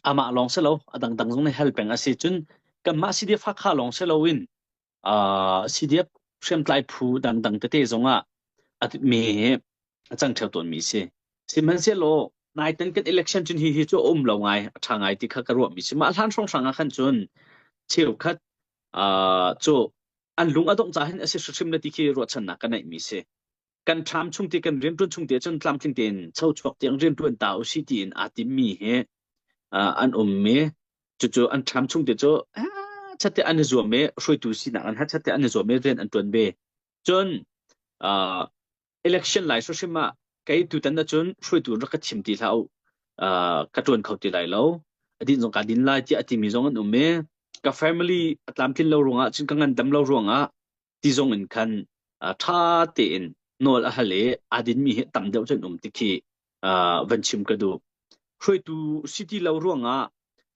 Amah lawng si lo, a dangdang zong nih hal peng a si. Cun kanmah CDF Hakha lawng si loin CDF hriamtlai phu dangdang tete zongah a mi hi a cang ṭheo tawnmi si. Sihmanhsehlaw naitan kan election cun hi hi cu a um lo ngai, a ṭha ngai ti kha ka ruahmi si. Mah hlan hrawnghrang ah khan cun cheukhat cu an lung a dongh caah hin a si hrimhrim le ti khi ruahchannak ka neihmi si. Kan ṭham chung ti kan rianṭuan chung te cun tlamtling tein chochuak tiang rianṭuan ta usih tiin aa timmi hi an um i cucu an ṭham chung te cu chatte an i zuam i hruaitu sinak an chatte an i zuam i rian an ṭuan ve. Cun election lai hrimhrim ah kei tutan ahcun hruaitu rak ka thim ti hlah u ka ṭuan kho ti lai lo a din zong kaa din lai tiah a timi zong an um i ka family a tlamtlin lo ruangah cun ka ngandam lo ruangah ti zong in khan ṭha tein nawl a hal i aa dinmi hi tam deuh cun um ti khi van chim ka duh. Hruaitu si ti lo ruangah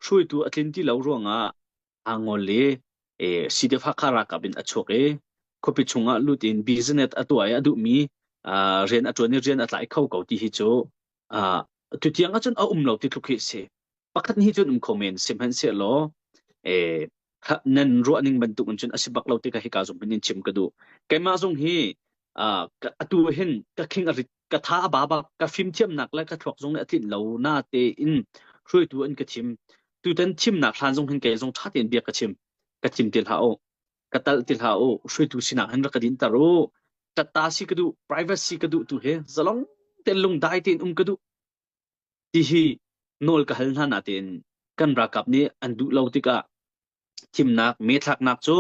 hruaitu a tlin ti lo ruangah aa ngol i CDF Hakha ralkap in a chuak i khuapi chungah lut in business a tuah i a duhmi rian a ṭuan i rian a tlai kho ko ti hi cu tutiang ahcun a um lo ti tluk hi a si. Pakhat nih cun um kho men sihmanhsehlaw nan ruah ning bantuk in cun a si bak lo ti kha hika zong hin in chim ka duh. Keimah zong hi atu hin ka khing a rit ka tha a ba bak ka fimthiamnak le ka thluak zong nih a tlinh lo na tein hruaitu an ka thim. Tutan thimnak hlan zong hin kei zong ṭha tein bia ka chim. Ka thim ti hlah u. Ka talh ti hlah u. Hruaitu sinak hin rak ka dinter u. Tatta si ka duh, privacy ka duh tu hi zalong tein lungdai tein um ka duh. Ti hi nawl ka hal hna natein kan ralkap nih an duh lo tikah thimnak methlaknak cu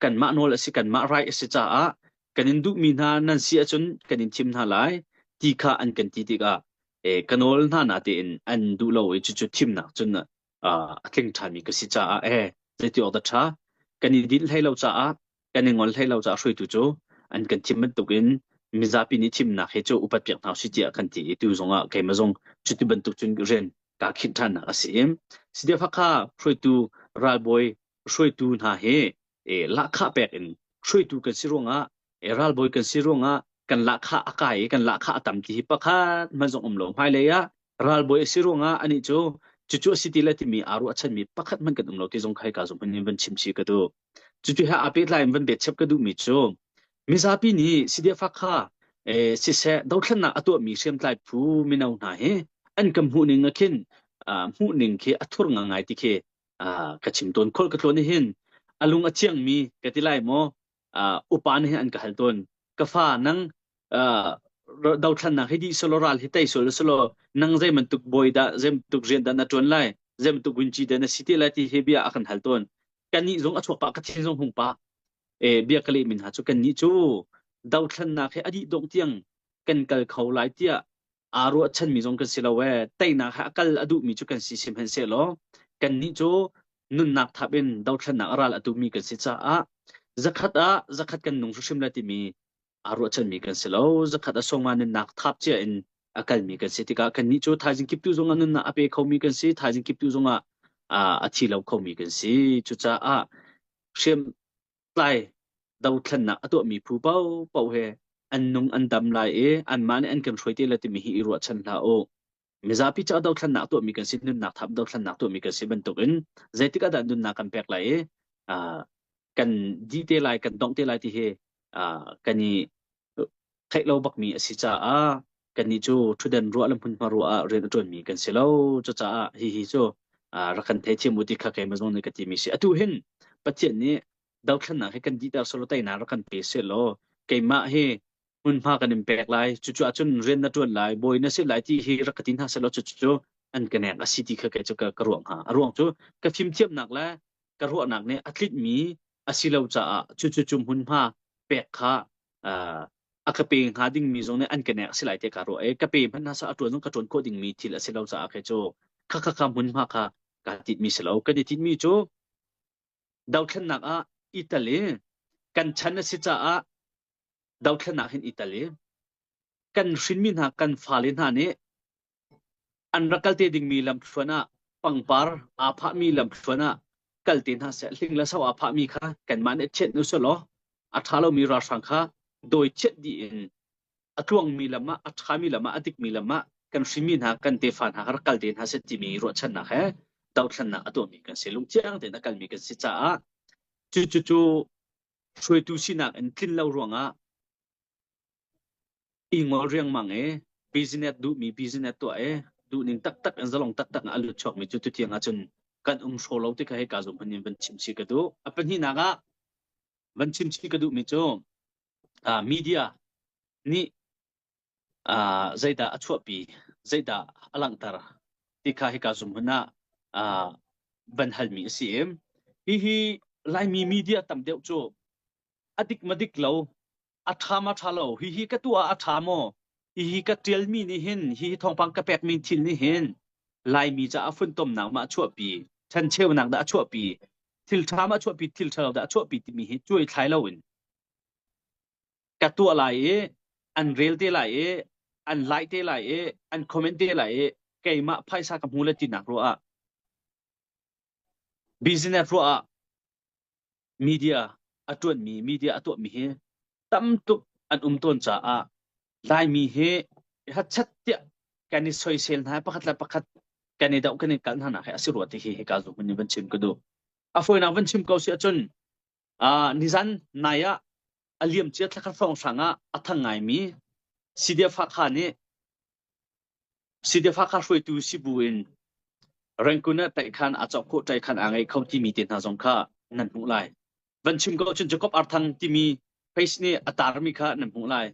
kanmah nawl a si kanmah right a si caah kan in duhmi hna nan si ahcun kan in thim hna lai ti kha an kan ti tikah ka nawl hna natein an duh lo i cucu thimnak cun a tling ṭhanmi ka si caah zeiti awk dah ṭha kan i dinh hlei lo caah kan i ngol hlei lo caah hruaitu cu an kan thim bantukin mizapi nih thimnak hi cu upat piak hna usih tiah kan ti i tu zongah keimah zong cuti bantuk cun rian kaa khinh ṭhannak a si. CDF Hakha hruaitu ralbawi hruaitu hna hi lahkhah pek in hruaitu kan si ruangah ralbawi kan si ruangah kan lahkhah a kai i kan lahkhah a tam ti hi pakhat hmanh zong um lo. Hmailei ah ralbawi a si ruangah anih cu cucu a si ti le timi aa ruahchanmi pakhat hmanh kan um lo ti zong kha hika zong in van chim chih ka duh. Cucu he aa pehtlai in van betchep ka duhmi cu mizapi nih CDF Hakha siseh dothlennak a tuahmi hriamtlai phu mino hna hi an kan hmuhning ah khin hmuhning khi a thur ngangai ti khi ka chim tawn. Khual ka tlawn hin a lung a thiangmi ka ti lai maw upa nih hin an ka hal tawn. Ka fa nang dothlennak hi dih selaw ral hi tei sual selaw nang zei bantuk bawi dah zei bantuk rian dah na ṭuan lai zei bantuk vunci dah na si te lai ti hi bia a kan hal tawn. Kannih zong a chuak pah ka thin zong hung pah. Bia ka leh min hna cu kannih cu dothlennak hi a dih dongh tiang kan kal kho lai tiah aa ruahchanmi zong kan si lo ee. Teinak he a kal a duhmi cu kan si sihmanhsehlaw kannih cu nunnak thap in dothlennak a ral a tumi kan si caah zakhat ah zakhat kan nung hrimhrim lai timi aa ruahchanmi kan si lo. Zakhat a sawng ah nunnak thap cia in a kalmi kan si tikah kannih cu thaizing kiptu zongah nunnak a pe khomi kan si, thaizing kiptu zongah a thi lo khomi kan si. Cucaah hriamtlai dothlennak a tuahmi phu paohpaoh he an nung an dam lai i anmah nih an kan hruai te lai timi hi i ruahchan hlah u. Mizapi caah dothlennak tuahmi kan si, nunnak thap dothlennak tuahmi kan si bantukin zeitik ah dah nunnak kan pek lai i kan dih te lai, kan dongh te lai ti hi kan i theih lo bakmi a si caah kannih cu ṭhutdan ruah le hmunhma ruah ah rian a ṭuanmi kan si lo. Cucaah hihi cu rak kan theithiam u ti kha keimah zong nih ka timi si. Atu hin Pathian nih dothlennak hi kan dihter selaw teinak rak kan pe sehlaw keimah hi hmunhma kan in pek lai. Cucu ahcun rian na ṭuan lai, bawi na si lai ti hi rak ka ti hna sehlaw cucu an ka nek a si ti kha kei cu ka ruah hnga. A ruang cu ka fimthiamnak le ka ruahnak nih a tlinhmi a si lo caah cucu cu hmunhma pek kha a ka pe hnga dingmi zong nih an ka nek a si lai ti ka ruah i ka pe hmanh hna seh a ṭuan zong ka ṭuan khawh dingmi thil a si lo caah kei cu kha kha kha hmunhma kha kaa tinhmi si lo. Kan i tinhmi cu dothlennak ah i tel i kan chan a si caah dothlennak hin i tel i kan hrinmi hna kan fale hna nih an rak kal te dingmi lamthluan ah pangpar aa phahmi lamthluan ah kal te hna seh. Hling le so aa phahmi kha kanmah nih thianh u selaw a ṭha lomi ralhrang kha dawi chiat dih in a tluangmi lam ah, a ṭhami lam ah, a dikmi lam ah kan hrimi hna, kan tefa hna kha rak kal te hna seh timi ruahchannak he. Dothlennak a tuahmi kan si. Lungthiang tein a kalmi kan si caah cu cu cu hruaitu sinak in tlin lo ruangah i ngol riangmang i business duhmi business tuah i duhning taktak in zalong taktak in a lut chuakmi cu tutiang ahcun kan um hraw lo ti kha hika zum hman in van chim chih ka duh. A pahnihnak ah van chim chih ka duhmi cu media nih zeidah a chuahpi, zeidah a langhter ti kha hika zum hmun ah van halmi a si i hihi Laimi media tam deuh cu a dik ma dik lo, a ṭha ma ṭha lo, hihi ka tuah ah a ṭha maw, hihi ka ṭialmi nih hin, hihi thawngpang ka pekmi thil nih hin Laimi caah funtomnak ma a chuahpi, ṭhencheunak dah a chuahpi, thil ṭha ma a chuahpi, thil ṭha lo dah a chuahpi timi hi cuai thlai loin ka tuah lai i an rel te lai i an like te lai i an comment te lai i keimah phaisa ka hmu le tinak ruah ah business ruah ah media a ṭuanmi media a tuahmi hi tam tuk an um tawn caah Laimi hi hachat tiah kan i soisel hna pakhat le pakhat kan i doh kan i kal hna nak hi a si rua ti hi hika zu hmun in van chim ka duh. A fawinak van chim ko si ahcun nizan nai ah a liamcia thlakhat hrawnghrang ah a thang ngaimi CDF Hakha nih CDF Hakha hruaitu si bu in Rangoon ah tlaihkhan aa cawk khawh tlaihkhan aa ngei kho timi te hna zong kha nan hmuh lai. Van chim ko cun Jacob Arthang timi face nih a tarmi kha nan hmuh lai.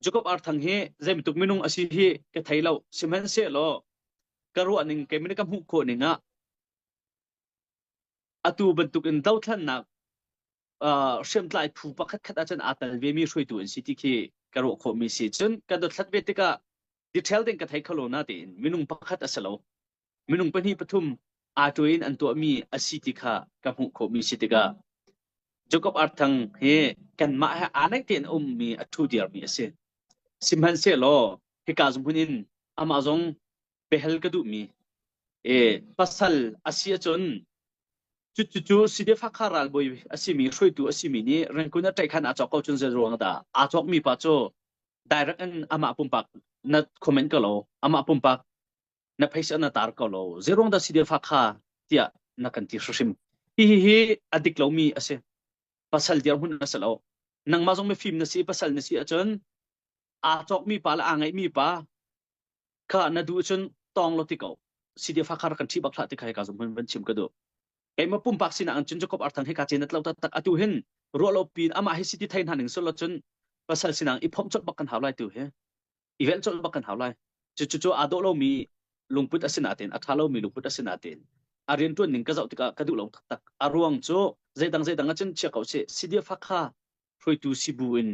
Jacob Arthang hi zeibantuk minung a si hi ka thei lo. Sihmanhsehlaw ka ruah ning keimah nih ka hmuh khawh ning ah atu bantuk in dothlannak hriamtlai phu pakhat khat ahcun aa tel vemi hruaitu an si ti khi ka ruah khawhmi si. Cun ka dothlat ve tikah detail ding ka thei kho lo na tiin minung pakhat a si lo. Minung pahnih pathum aa tuai in an tuahmi a si ti kha ka hmuh khawhmi si tikah Jacob Arthang hi kanmah he aa naih tein a ummi a ṭhu diarmi a si. Sihmanhsehlaw hika hmun in amah zong biahal ka duhmi e pasal a si ahcun cucu CDF Hakha ralbawi a simi hruaitu a simi nih Rangoon a ṭaih khan aa cawk ko cun zei ruang dah aa cawkmi pa cu direct in amah pumpak na comment ko lo amah pumpak na phaisa na tar ko lo zei ruang dah CDF Hakha tiah na kan ti hrim hi hi hi a dik lomi a si pasal dirhmun a si lo nangmah zong mifim na si pasal na si ahcun aa cawkmi pa le aa ngeihmi pa Kha na duh cun tawng law ti ko. CDF Hakha rak kan ṭhi bak hlah ti kha hika zong van chim ka duh. Keimah pumpak sinak in cun Jacob Arthang hi ka cen tlo taktak atu hin ruah lo pin amah hi city thei hna ning solo cun pasal sinang i phomh colh bak kan hau lai tu hi. I velh colh bak kan hau lai. Cu cu cu aa dawh lomi lungput a si natin a ṭha lomi lungput a si natin a rianṭuan ning ka zoh tikah ka duh lo taktak. A ruang cu zeidang zeidang ah cun chia ko sih. CDF Hakha hruaitu si bu in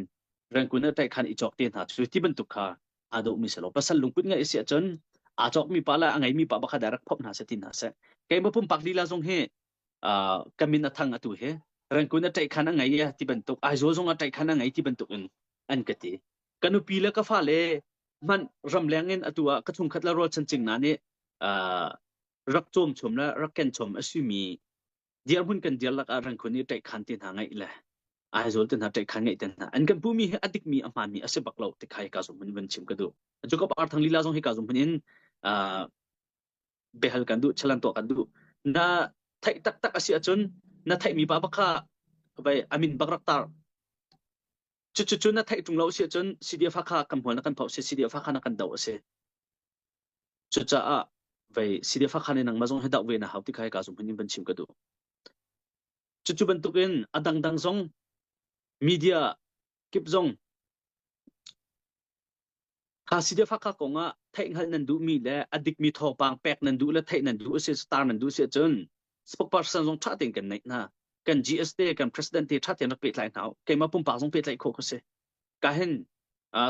Rangoon ah tlaihkhan i cawk te hna cu ti bantuk kha aa dawhmi si lo. Pasal lungput ngeih si ahcun aa cawkmi pa le a ngeimi pa bakha direct phomh hna seh ti hna seh. Keimah pumpak lila zong hi ka min a thang atu hi Rangoon a tlaihkhan a ngei ti bantuk Aizawl zong a tlaihkhan a ngei ti bantuk in an ka ti. Ka nupi le ka fale hmanh ramleng in atu ah ka chungkhat le rualchan cing hna nih rak cawm chom le rak ken chom a simi dirhmun kan dir lakah Rangoon i ṭaihkhan te hna ngeih le Aizawl te hna ṭaihkhan ngeih te hna an kan pumi hi a dikmi a hmaanmi a si bak lo ti kha hika zong hmun van chim ka duh. Jacob Arthang lila zong hika zong hmun in behal kan duh chalan tuah kan duh. Na theih taktak a si ahcun na theihmi pa bak kha vai amin bak rak tar. Cucu cu na theih ṭung lo si ahcun CDF kha kan hmual na kan phoh si CDF kha na kan doh a si. Cucaah vei CDF Hakha nih nangmah zong hi doh ve na hau ti kha hika zung in van chim ka duh. Cucu bantukin a dangdang zong media kip zong kha CDF Hakha kong ah theihhngalh nan duhmi le a dikmi thawngpang pek nan duh le theih nan duh a si star nan duh si ahcun spokesperson zong ṭha tein kan neih hna. Kan GS te kan president te ṭha tein rak pehtlai hna u. Keimah pumpak zong pehtlaih khawh ka si. Ka hin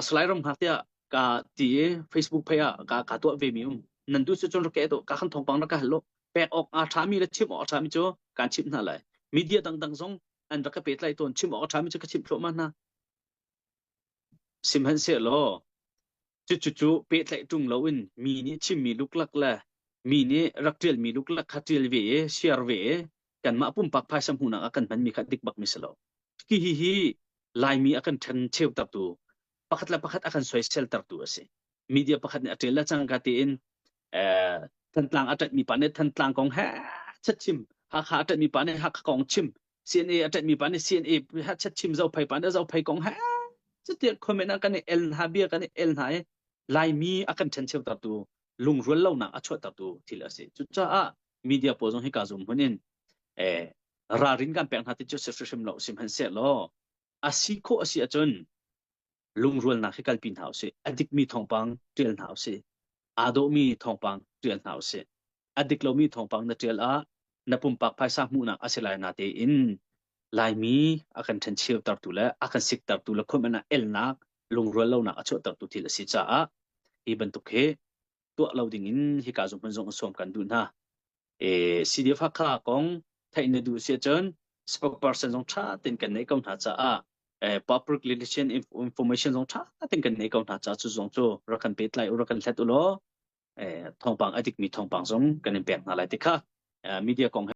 Salai Ram Hngak tiah ka ti i Facebook phei ah ka ka tuah ve mi um. Nan duh si cun rak ke to ka khan thawngpang rak ka hal lo. Pek awk a ṭhami le chimh awk a ṭhami cu kan chimh hna lai. Media dangdang zong an rak ka pehtlaih tawn chimh awk a ṭhami cu ka chimh thluahmah hna. Sihmanhsehlaw cucu cu pehtlaih ṭung loin mi nih chimmi luklak le mi nih rak ṭialmi luklak kha ṭial ve i share ve i kanmah pumpak phaisa hmuhnak ah kan hmanmi kha dik bakmi si lo. Hi hi hi Laimi a kan ṭhen cheutertu, pakhat le pakhat a kan soiseltertu a si. Media pakhat nih a ṭial le cangka tiin. Thantlang a ṭanhmi pa nih Thantlang kong he chat chim, Hakha a ṭanhmi pa nih Hakha kong chim, CNA a ṭanhmi pa nih CNA he chat chim, Zophei pa nih Zophei kong he catiah comment ah kan i el hna, bia kan i el hna i Laimi a kan ṭhencheutertu, lungrual lonak a chuahtertu thil a si. Cucaah media pawl zong hika zum hmun in eh, ralrin kan pek hna ti cu si hrimhrim lo sihmanhsehlaw a si khawh a si ahcun lungrualnak hi kalpi hna usih. A dikmi thawngpang ṭial hna usih. Aa dawhmi thawngpang ṭial hna usih. A dik lomi thawngpang na ṭial ah na pumpak phaisa hmuhnak a si lai na tein Laimi a kan ṭhencheutertu le a kan siktertu le khuamanh ah elnak lungrual lonak a chuahtertu thil a si caah hi bantuk hi tuah lo ding in hika zung hmun zong sawm kan duh hna. E, CDF Hakha kong theih na duh si ahcun spokesperson zong ṭha tein kan neih ko hna caah eh, public relation information zong ṭha tein kan neih ko hna caah cu zong cu rak kan pehtlai u rak kan hlet u law eh, thawngpang a dikmi thawngpang zong kan in pek hna lai ti kha eh, media kong he.